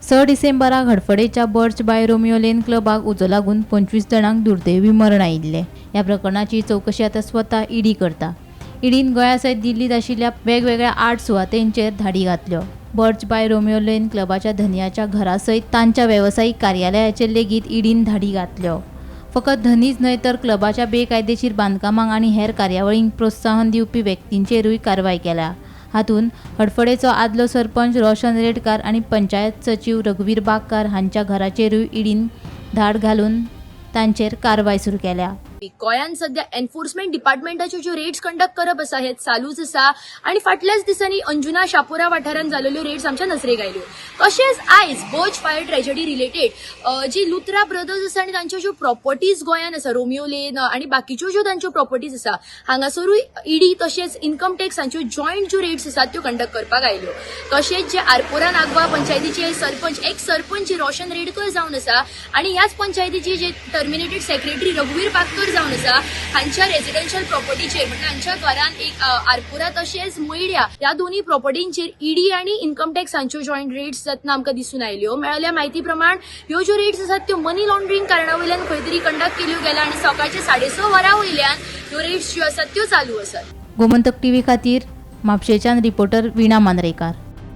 6 डिसेंबराक हडफडेच्या Birch by Romeo Lane क्लबाक उजो लागून 25 जाणांक दुर्दैवी मरण आयिल्लें. ह्या प्रकरणाची चवकशी आतां स्वता ईडी करता. ईडीन गोंया सयत दिल्लीत आशिल्ल्या वेगवेगळ्या आठ सुवातेंचेर धाडी घातल्यो. बर्च बाय रोमियो लेन क्लबाच्या धनयाच्या घरा सयत तांच्या वेवसायीक कार्यालयाचेर लेगीत ईडीन धाडी घातल्यो. फकत धनीच न्हय, तर क्लबाच्या बेकायदेशीर बांदकामांक आनी हेर कार्यावळींक प्रोत्साहन दिवपी व्यक्तींचेरूय कारवाय केल्या. हातूंत हडफडेचो आदलो सरपंच रोशन रेडकार आनी पंचायत सचीव रघुवीर बागकार हांच्या घराचेरूय ईडीन धाड घालून तांचेर कारवाय सुरू केल्या. गोंयांत सध्या एन्फोर्समेंट डिपार्टमेंटाच्यो ज्यो रेड्स कंडक्ट करप आसा, हे चालूच आसा आनी फाटल्याच दिसांनी अंजुना शापोरा वाठारांत जाल्ल्यो रेड्स आमच्या नजरेक आयल्यो. तशेंच आयज बर्च फायर ट्रेजडी रिलेटेड जी लुत्रा ब्रदर्स आसा आनी तांच्यो ज्यो प्रॉपर्टीज गोंयांत आसा, रोमियो लेन आनी बाकीच्यो ज्यो तांच्यो प्रॉपर्टीज आसा, हांगासरूय ईडी तशेंच इन्कम टॅक्स हांच्यो जॉयंट ज्यो रेड्स आसात, त्यो कंडक्ट करपाक आयल्यो. तशेंच जे आरपोरा नागवा पंचायतीचे सरपंच, एक्स सरपंच रोशन रेडकर जावन आसा आनी ह्याच पंचायतीचे जे टर्मिनेटेड सेक्रेटरी रघुवीर बागकर जावन आसा, हांच्या रेजिडेन्शियल प्रॉपर्टीचेर, म्हणजे हांच्या घरान एक आरपोरा तशेंच मयड्या ह्या दोन्ही प्रॉपर्टींचेर ईडी आनी इन्कम टॅक्स हांच्यो जॉयंट रेड्स जातना आमकां दिसून आयल्यो. मेळ्ळ्या म्हायती प्रमाण ह्यो ज्यो रेड्स आसात, त्यो मनी लॉन्ड्रिंग कारणा वयल्यान खंय तरी कंडक्ट केल्यो गेल्या आनी सकाळचे 6:30 वरां वयल्यान ह्यो रेड्स ज्यो आसात, त्यो चालू आसात. गोमंतक टीव्ही खातीर म्हापशेच्यान रिपोर्टर वीणा मांद्रेकार.